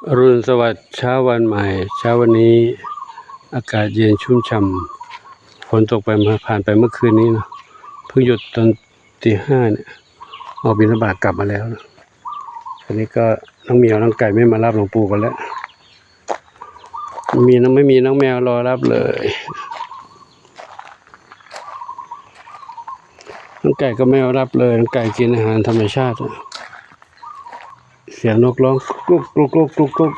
อรุณสวัสดิ์เช้าวันใหม่ เช้าวันนี้อากาศเย็นชุ่มฉ่ำ ฝนตกไปเมื่อ ผ่านไปเมื่อคืนนี้เนาะ เพิ่งหยุดตอนตีห้าเนี่ย ออกบิณฑบาตกลับมาแล้ว อันนี้ก็น้องเหมียวน้องไก่ไม่มารับหลวงปู่กันแล้ว มีน้อง ไม่มีน้องแมวรอรับเลย น้องไก่ก็ไม่มารับเลย น้องไก่กินอาหารธรรมชาติ เสียงนกร้องกรุกกรุกกรุกกรุกกรุก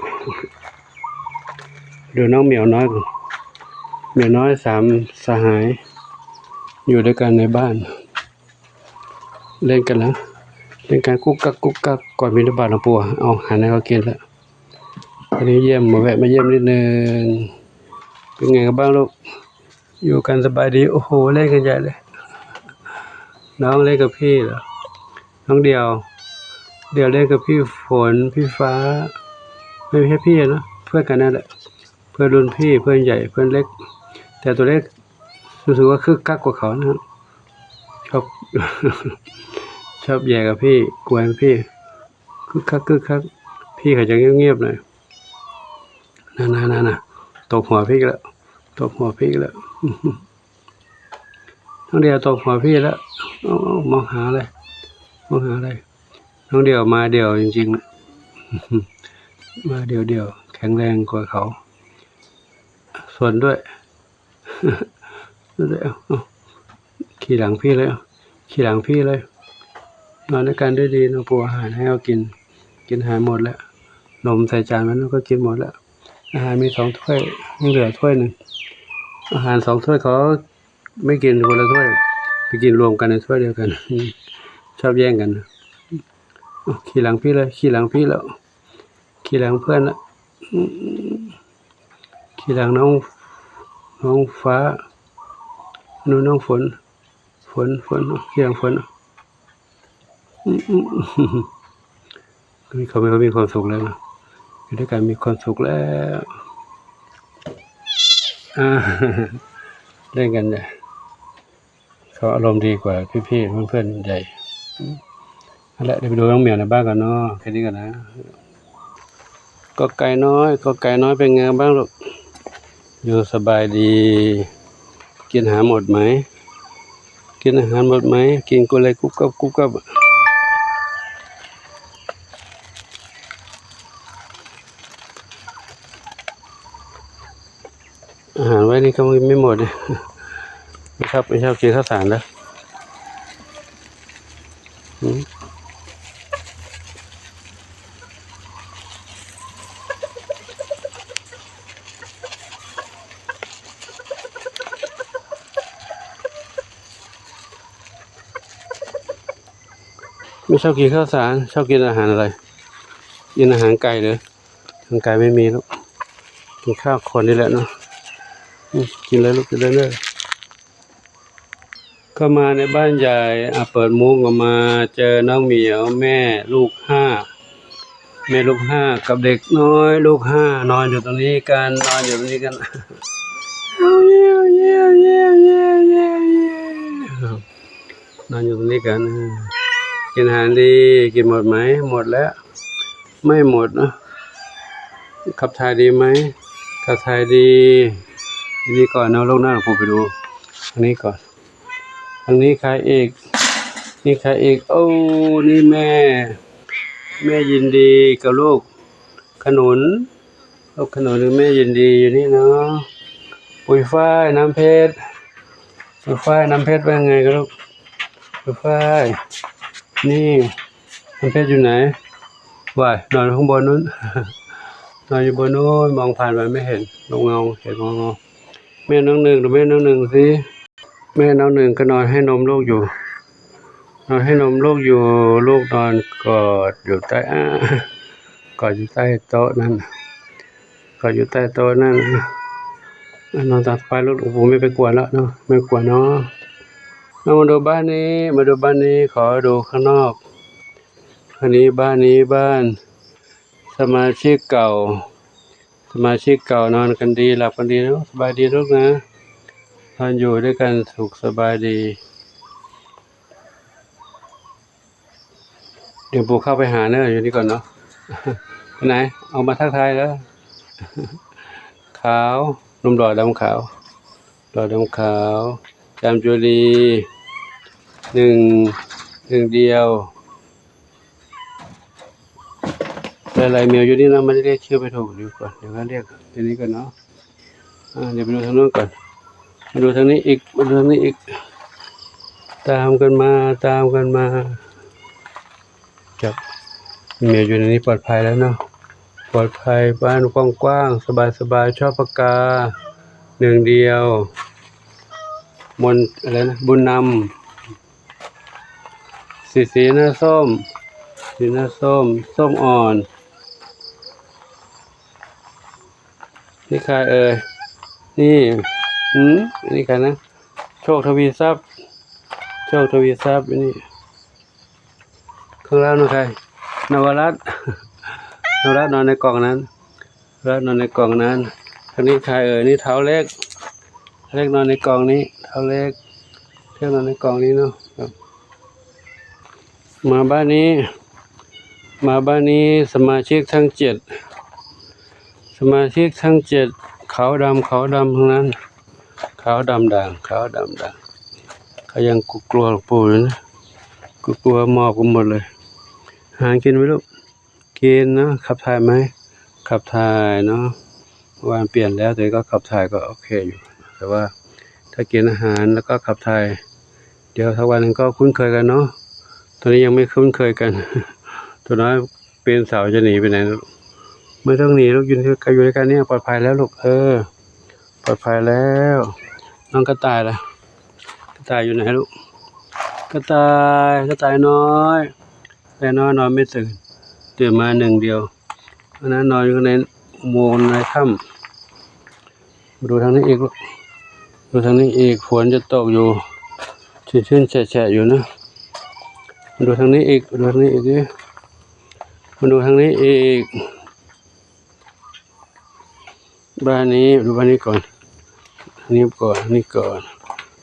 ดูน้องเหมียวน้อยก่อน เหมียวน้อยสามสหาย อยู่ด้วยกันในบ้าน เล่นกันแล้ว เล่นกันกุ๊กกักกุ๊กกัก ก่อนบิณฑบาตหลวงปู่ เอาอาหารให้เขากินแล้ว วันนี้เยี่ยม มาแวะมาเยี่ยมนิดนึง เป็นไงกันบ้างลูก อยู่กันสบายดี โอ้โห เล่นกันใหญ่เลย น้องเล่นกับพี่เหรอ น้องเดี่ยว เดี่ยวเล่นกับพี่ฝน พี่ฟ้า ไม่ใช่พี่นะ เพื่อนกันนั่นแหละ เพื่อนรุ่นพี่ เพื่อนใหญ่ เพื่อนเล็ก แต่ตัวเล็กรู้สึกว่าคึกคักกว่าเขานะ ชอบ ชอบแหย่กับพี่ กวนพี่ คึกคัก คึกคัก พี่เขาจะเงียบๆหน่อย นั่นๆๆๆ ตบหัวพี่อีกแล้ว ตบหัวพี่อีกแล้ว น้องเดี่ยวตบหัวพี่แล้ว เอ้าๆ มองหาอะไร มองหาอะไร น้องเดี่ยวมาเดี่ยวจริงๆนะ มาเดี่ยวๆ แข็งแรงกว่าเขา สนด้วย เอ้าๆ ขี่หลังพี่เลย เอ้า ขี่หลังพี่เลย นอนด้วยกันด้วยดี น้องปูเอาอาหารให้เขากิน กินอาหารหมดแล้ว นมใส่จานมันก็กินหมดแล้ว อาหารมีสองถ้วย ยังเหลือถ้วยหนึ่ง อาหารสองถ้วยเขาไม่กินคนละถ้วย ไปกินรวมกันในถ้วยเดียวกัน ชอบแย่งกัน เอ้า ขี่หลังพี่เลย ขี่หลังพี่แล้ว ขี่หลังเพื่อนละ อืม ขี่หลังน้อง น้องฟ้า นู่นน้องฝน ฝน ฝน เอ้า ขี่หลังฝน อืม อืม อืม มีความ มีความสุขแล้วเนาะ อยู่ด้วยกันมีความสุขแล้ว อ่า เล่นกันเนี่ย เขาอารมณ์ดีกว่าพี่ๆ เพื่อนๆ ใหญ่ อืม เอาละ เดี๋ยวไปดูน้องเหมียวในบ้านกันเนาะ แค่นี้ก่อนนะ กอไก่น้อย กอไก่น้อยเป็นไงบ้างลูก อยู่สบายดี กินอาหารหมดไหม กินอาหารหมดไหม กินกุ๊บเลย กุ๊บกั๊บ กุ๊บกั๊บ อาหารไว้นี่ก็ไม่หมดเนี่ย ไม่ชอบ ไม่ชอบกินข้าวสารแล้ว อืม ไม่ชอบกินข้าวสาร ชอบกินอาหารอะไร กินอาหารไก่เหรอ อาหารไก่ไม่มีลูก กินข้าวคนนี่แหละเนาะ อืม กินเลยลูก กินเลยเด้อ ก็มาในบ้านใหญ่ อ่ะ เปิดมุ้งออกมา เจอน้องเหมียว แม่ลูกห้า แม่ลูกห้ากับเด็กน้อยลูกห้า นอนอยู่ตรงนี้กัน นอนอยู่ตรงนี้กัน นอนอยู่ตรงนี้กัน เออ กินอาหารดี กินหมดไหม หมดแล้ว ไม่หมดนะ ขับถ่ายดีไหม ขับถ่ายดี นี่ก่อนนะลูกนะ ผมไปดู อันนี้ก่อน อันนี้ใครอีก นี่ใครอีก โอ้ นี่แม่ แม่ยินดีกับลูก ขนุน ลูกขนุน แม่ยินดีอยู่นี่เนาะ ปุยฝ้าย น้ำเพชร ปุยฝ้าย น้ำเพชร ว่าไงครับลูก ปุยฝ้าย นี่ น้ำเพชรอยู่ไหน ว้าย นอนข้างบนนู้น นอนอยู่บนนู้น มองผ่านไปไม่เห็น เงาๆ เห็นเงาๆ แม่น้องหนึ่ง ดูแม่น้องหนึ่งสิ แม่น้องหนึ่งก็นอนให้นมลูกอยู่ นอนให้นมลูกอยู่ ลูกนอนกอดอยู่ใต้ อ่า กอดอยู่ใต้โต๊ะนั่น กอดอยู่ใต้โต๊ะนั่น อ่ะ นอนตามสบายลูก หลวงปู่ไม่ไปกวนแล้วเนาะ ไม่กวนเนาะ เอามาดูบ้านนี้ มาดูบ้านนี้ ขอดูข้างนอก อันนี้บ้านนี้บ้านสมาชิกเก่า สมาชิกเก่านอนกันดี หลับกันดีเนาะ สบายดีลูกนะ นอนอยู่ด้วยกันสุขสบายดี เดี๋ยวปู่เข้าไปหาเนอะ อยู่นี่ก่อนเนาะ ໄປໄຫນ? ອອກມາທັກທາຍເດີ. ຂາວ ໜຸ່ມຫຼໍ່ດຳຂາວ ຫຼໍ່ດຳຂາວ ຈາມຈຸລີ ໜຶ່ງ ໜຶ່ງດຽວ ຫຼາຍໆແມວຢູ່ນີ້ເນາະ. ມັນລຽກຊື່ໄປຖືກຢູ່ກ່ອນ ດຽວເຮົາລຽກຕົວນີ້ກ່ອນເນາະ. ອາ ດຽວໄປດູທາງໂນ້ນກ່ອນ ມາດູທາງນີ້ອີກ ມາດູທາງນີ້ອີກ ຕາມກັນມາ ຕາມກັນມາ. ຈັກແມວຢູ່ໃນນີ້ປອດໄພແລ້ວເນາະ ປອດໄພ ບ້ານກວ້າງໆ ສະບາຍໆ ຊອບປາກາ ໜຶ່ງດຽວ ມົນ ອະໄລນະ ບຸນນຳ ສີ ສີໜ້າສົ້ມ ສີໜ້າສົ້ມ ສົ້ມອ່ອນ. ນີ້ໃຜເອີຍ? ນີ້ ຫື ອັນນີ້ໃຜນະ? ໂຊກທະວີຊັບ ໂຊກທະວີຊັບ ອັນນີ້ ຂ້າງລ່າງນັ້ນໃຜ? ນະວະລັດ ນະວະລັດນອນໃນກ່ອງນັ້ນ ນະວະລັດນອນໃນກ່ອງນັ້ນ. ທາງນີ້ໃຜເອີຍ? ນີ້ທ້າວເລັກ ທ້າວເລັກນອນໃນກ່ອງນີ້ ທ້າວເລັກ ທ້າວເລັກນອນໃນກ່ອງນີ້ເນາະ. ມາບ້ານນີ້ ມາບ້ານນີ້ ສະມາຊິກທັງເຈັດ ສະມາຊິກທັງເຈັດ ຂາວດຳ ຂາວດຳທັງນັ້ນ ຂາວດຳດ່າງ ຂາວດຳດ່າງ. ເຂົາຍັງກົວໆ ຫຼວງປູ່ຢູ່ນະ ກົວໆ ໝອບກັນໝົດເລີຍ. ຫາກິນໄວ້ລູກ ກິນເນາະ ຂັບຖ່າຍໄໝ? ຂັບຖ່າຍເນາະ ເມື່ອວານປ່ຽນແລ້ວ ແຕ່ກໍຂັບຖ່າຍກໍໂອເຄຢູ່ ແຕ່ວ່າຖ້າກິນອາຫານແລ້ວກໍຂັບຖ່າຍ ດຽວສັກວັນໜຶ່ງກໍຄຸ້ນເຄີຍກັນເນາະ ຕອນນີ້ຍັງໄມ່ຄຸ້ນເຄີຍກັນ. ຕົວນ້ອຍເປັນສາວຈະໜີໄປໄຫນລູກ? ບໍ່ຕ້ອງໜີລູກ ຢູ່ໃນ ຢູ່ໃນກັນນີ້ປອດໄພແລ້ວລູກ ເອີ ປອດໄພແລ້ວ. ນ້ອງກະຕ່າຍລະ? ກະຕ່າຍຢູ່ໃນລູກ? ກະຕ່າຍ ກະຕ່າຍນ້ອຍ ກະຕ່າຍນ້ອຍນອນໄມ່ຕື່ນ ຕື່ນມາໜຶ່ງດຽວ ອັນນັ້ນນອນຢູ່ໃນອຸໂມງໃນຖ້ຳ. ມາດູທາງນີ້ອີກ ມາດູທາງນີ້ອີກ ຝົນຈະຕົກຢູ່ ຊື່ນໆແຊະໆຢູ່ນະ. ມາດູທາງນີ້ອີກ ມາດູທາງນີ້ອີກ ມາດູທາງນີ້ອີກ. ບ້ານນີ້ ມາດູບ້ານນີ້ກ່ອນ ອັນນີ້ກ່ອນ ອັນນີ້ກ່ອນ.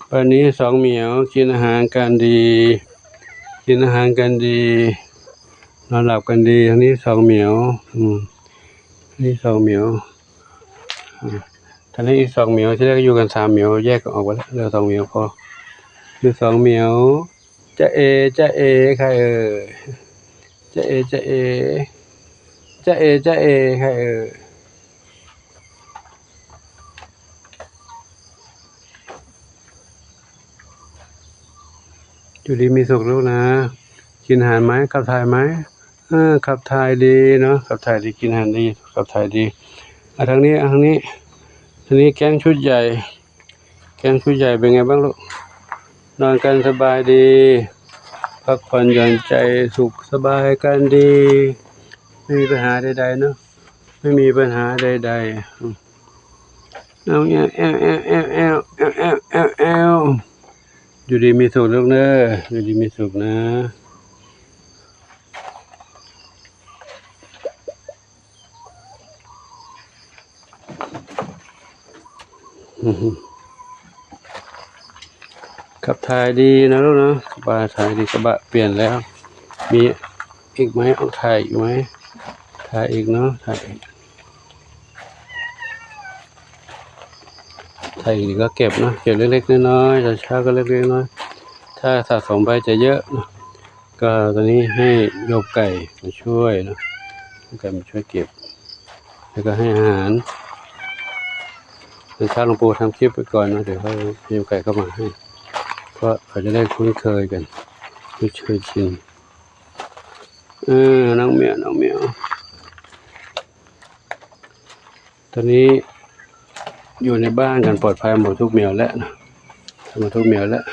ບ້ານນີ້ສອງໝຽວ ກິນອາຫານກັນດີ ກິນອາຫານກັນດີ ນອນຫຼັບກັນດີ. ທາງນີ້ສອງໝຽວ ອືມ ທາງນີ້ສອງໝຽວ ອືມ ທາງນີ້ອີກສອງໝຽວ. ທີແລກຢູ່ກັນສາມໝຽວ ແຍກອອກໄປແລ້ວ ເຫຼືອສອງໝຽວພໍ ຢູ່ສອງໝຽວ. ຈະເອ ຈະເອ ໃຜເອີຍ? ຈະເອ ຈະເອ ຈະເອ ຈະເອ ໃຜເອີຍ? ຢູ່ດີມີສຸກລູກນາ ກິນອາຫານໄໝ? ຂັບຖ່າຍໄໝ? ເອີ ຂັບຖ່າຍດີເນາະ ຂັບຖ່າຍດີ ກິນອາຫານດີ ຂັບຖ່າຍດີ. ອາ ທາງນີ້ ອາ ທາງນີ້ ທາງນີ້ແກ້ງຊຸດໃຫຍ່ ແກ້ງຊຸດໃຫຍ່ເປັນໄງບ້າງລູກ? ນອນກັນສະບາຍດີ ພັກຜ່ອນຢ່ອນໃຈ ສຸກສະບາຍກັນດີ ໄມ່ມີບັນຫາໃດໆເນາະ ໄມ່ມີບັນຫາໃດໆ. ອືມ ແອວ ແອວ ຢູ່ດີມີສຸກລູກເດີ ຢູ່ດີມີສຸກນະ. ຂັບຖ່າຍດີນະລູກເນາະ ຂັບຖ່າຍດີ. ກະບະປ່ຽນແລ້ວ ມີອີກໄໝ? ອອກຖ່າຍອີກໄໝ? ຖ່າຍອີກເນາະ ຖ່າຍອີກ ຖ້າອີກກໍເກັບເນາະ ເກັບເລັກໆນ້ອຍໆ ເຊົ້າໆກໍເລັກໆນ້ອຍໆ ຖ້າສະສົມໄປຈະເຍອະເນາະ. ກໍຕອນນີ້ໃຫ້ໂຍມໄກ່ມາຊ່ວຍເນາະ ໂຍມໄກ່ມາຊ່ວຍເກັບ ແລ້ວກໍໃຫ້ອາຫານ. ເປັນຊາວຫຼວງປູ່ທຳຄລິບໄປກ່ອນເນາະ ດຽວໃຫ້ໂຍມໄກ່ເຂົ້າມາໃຫ້ ເພາະເຂົາຈະໄດ້ຄຸ້ນເຄີຍກັນ ຄຸ້ນເຄີຍຊິນ. ເອີ ນ້ອງແມວ ນ້ອງແມວ. ຕອນນີ້ຢູ່ໃນບ້ານກັນປອດໄພໝົດທຸກແມວແລ້ວນະ ໝົດທຸກແມວແລ້ວ.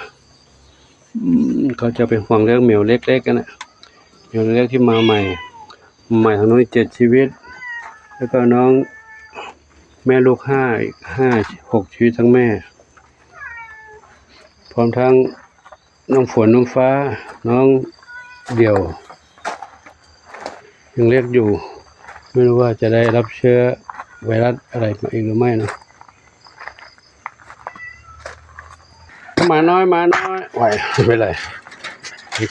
ອືມ ເຂົາຈະເປັນຫ່ວງເລື່ອງແມວເລັກໆຫັ້ນນະ ແມວເລັກໆທີ່ມາໃໝ່ ໃໝ່ທາງໂນ້ນເຈັດຊີວິດ ແລ້ວກໍນ້ອງແມ່ລູກຫ້າ ອີກຫ້າ ຫົກຊີວິດທັງແມ່ ພ້ອມທັງ ນ້ອງຝົນ ນ້ອງຟ້າ ນ້ອງດຽວ ຍັງເລັກຢູ່ ໄມ່ຮູ້ວ່າຈະໄດ້ຮັບເຊື້ອໄວຣັສອະໄລມາອີກຫຼືໄໝ້ເນາະ. ໝານ້ອຍ ໝານ້ອຍ ໄຫວ ເປັນໄປໄດ້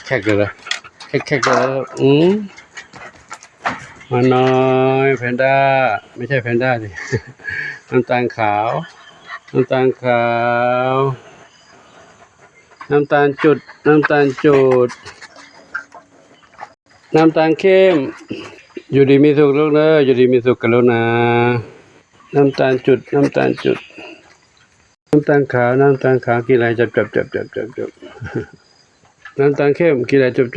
ແຄກໆເລີຍ ແຄກໆເລີຍ. ອືມ ໝານ້ອຍ ແພນດ້າ ໄມ່ໃຊ່ແພນດ້າສິ ນ້ຳຕານຂາວ ນ້ຳຕານຂາວ ນ້ຳຕານຈຸດ ນ້ຳຕານຈຸດ ນ້ຳຕານເຂັ້ມ ຢູ່ດີມີສຸກລູກເດີ ຢູ່ດີມີສຸກກັນລູກນາ ນ້ຳຕານຈຸດ ນ້ຳຕານຈຸດ ນ້ຳຕານຂາວ ນ້ຳຕານຂາວ ກິນຫຼາຍຈັບໆໆໆໆ ນ້ຳຕານເຂັ້ມ ກິນຫຼາຍຈົບໆໆ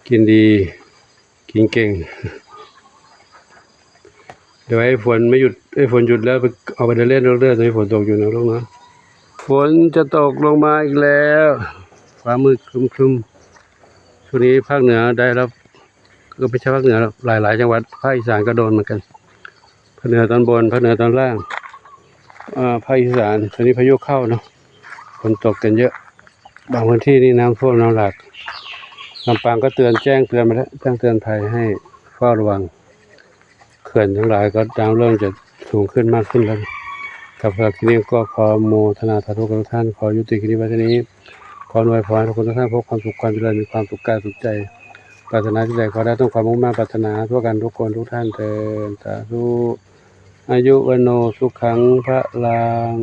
ໆ ກິນດີ ກິນເກັ່ງ ດຽວໃຫ້ຝົນມາຢຸດ ໃຫ້ຝົນຢຸດແລ້ວເອົາໄປເດີ່ນເລ່ນເດີ ຕອນນີ້ຝົນຕົກຢູ່ນະລູກເນາະ ຝົນຈະຕົກລົງມາອີກແລ້ວ ຟ້າມືຄຶ້ມໆ ຊ່ວງນີ້ພາກເໜືອໄດ້ຮັບ ກໍບໍ່ໃຊ່ພາກເໜືອ ຫຼາຍໆຈັງຫວັດ ພາກອີສານກໍໂດນເໝືອນກັນ ພາກເໜືອຕອນບົນ ພາກເໜືອຕອນລ່າງ ເອີ ພາກອີສານ ຕອນນີ້ພາຍຸເຂົ້າເນາະ ຝົນຕົກກັນເຍອະ ບາງພື້ນທີ່ນີ້ນ້ຳຖ້ວມນ້ຳຫຼາກ ລຳປາງກໍເຕືອນ ແຈ້ງເຕືອນມາແລ້ວ ແຈ້ງເຕືອນໄພໃຫ້ເຝົ້າລະວັງ ເຂື່ອນທັງຫຼາຍກໍນ້ຳເລີ່ມຈະສູງຂຶ້ນມາກຂຶ້ນແລ້ວ ຂ້າພະເຈົ້າຄລິນິກກໍຂໍອະນຸໂມທະນາສາທຸກັບທຸກທ່ານ ຂໍຍຸຕິຄລິບໄວ້ເທົ່ານີ້ ຂໍອຳນວຍພອນໃຫ້ທຸກຄົນທຸກທ່ານພົບຄວາມສຸກຄວາມຈະເລີນ ມີຄວາມສຸກກາຍສຸກໃຈ ປາດຖະໜາສິ່ງໃດຂໍໄດ້ສົມຄວາມມຸ່ງມາດປາດຖະໜາທົ່ວກັນທຸກຄົນທຸກທ່ານເທີນ ສາທຸ ອາຍຸ ວັນໂນ ສຸຂັງ ພະລັງ.